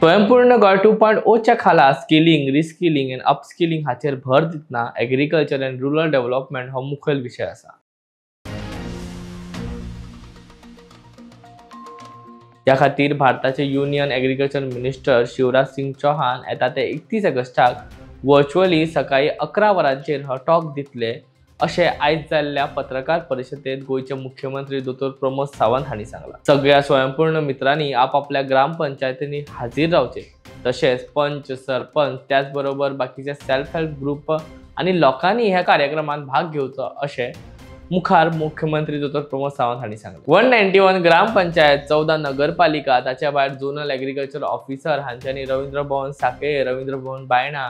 स्वयंपूर्ण गोंय 2.0च्या खाला skilling, reskilling आनी अपस्किलिंग हाचेर भर दितना एग्रीकल्चर आनी रुरल डेव्हलपमेंट हो मुखेल विशय आसा. ह्या खातीर भारताचे union agriculture minister Shivraj Singh Chouhan येता ते 31 ऑगस्टाक वर्च्युअली सकाळी 11 वरांचेर हो टॉक दितले अशें आयज जाल्ल्या पत्रकार परिशदेंत गोंयचे मुख्यमंत्री दोतोर प्रमोद सावंत हांणी सांगलां. सगळ्या स्वयंपूर्ण मित्रांनी आपापल्या ग्रामपंचायतींनी हाजीर रावचे, तशेंच पंच, सरपंच, त्याच बरोबर बाकीचे सेल्फ हेल्प ग्रुप आनी लोकांनी ह्या कार्यक्रमांत भाग घेवचो अशें मुखार मुख्यमंत्री दोतोर प्रमोद सावंत हांणी सांगलें. 191 ग्रामपंचायत, 14 नगरपालिका, ताच्या भायर झोनल एग्रीकल्चर ऑफिसर हांच्यांनी Ravindra Bhavan Sanquelim, Ravindra Bhavan Baina,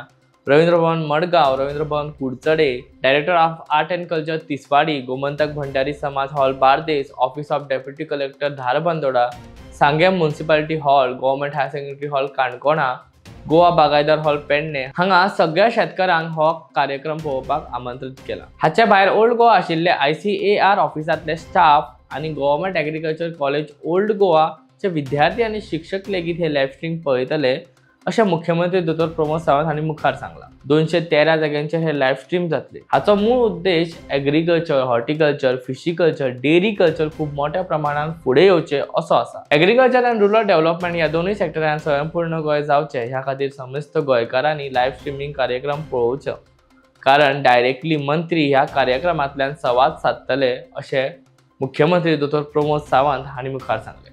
Ravindra Bhavan Madgaon, Ravindra Bhavan Kudchade, director of art and culture Tiswadi, Gomantak Bhandari Samaj hall Bardez, office of deputy collector Dharbandora, Sanguem municipality hall, government higher secondary hall Canacona, Goa Bagayatdar hall Pedne हांगा सगळ्या शेतकारांक हो कार्यक्रम पळोवपाक आमंत्रित केला. हाच्या भायर ओल्ड गोवा आशिल्ले ICAR ऑफिसांतले स्टाफ आनी गव्हर्मेंट एग्रीकल्चर कॉलेज ओल्ड गोवाचे विद्यार्थी आनी शिक्षक लेगीत हे लायव्ह स्ट्रीम पळयतले अशें मुख्यमंत्री दोतोर प्रमोद सावंत हांणी मुखार सांगलां. 213 जाग्यांचेर हे लायव्ह स्ट्रीम जातले. हाचो मूळ उद्देश एग्रीकल्चर, हॉर्टिकल्चर, फिशिकल्चर, डेअरीकल्चर खूब मोठ्या प्रमाणान फुडें येवचें असो आसा. एग्रीकल्चर आनी रुरल डेव्हलपमेंट ह्या दोनूय सेक्टरान स्वयंपूर्ण गोंय जावचें ह्या खातीर समस्त गोंयकारांनी लायव्ह स्ट्रिमींग कार्यक्रम पळोवचो, कारण डायरेक्टली मंत्री ह्या कार्यक्रमांतल्यान संवाद सादतले अशें मुख्यमंत्री दोतोर प्रमोद सावंत हांणी मुखार सांगलें.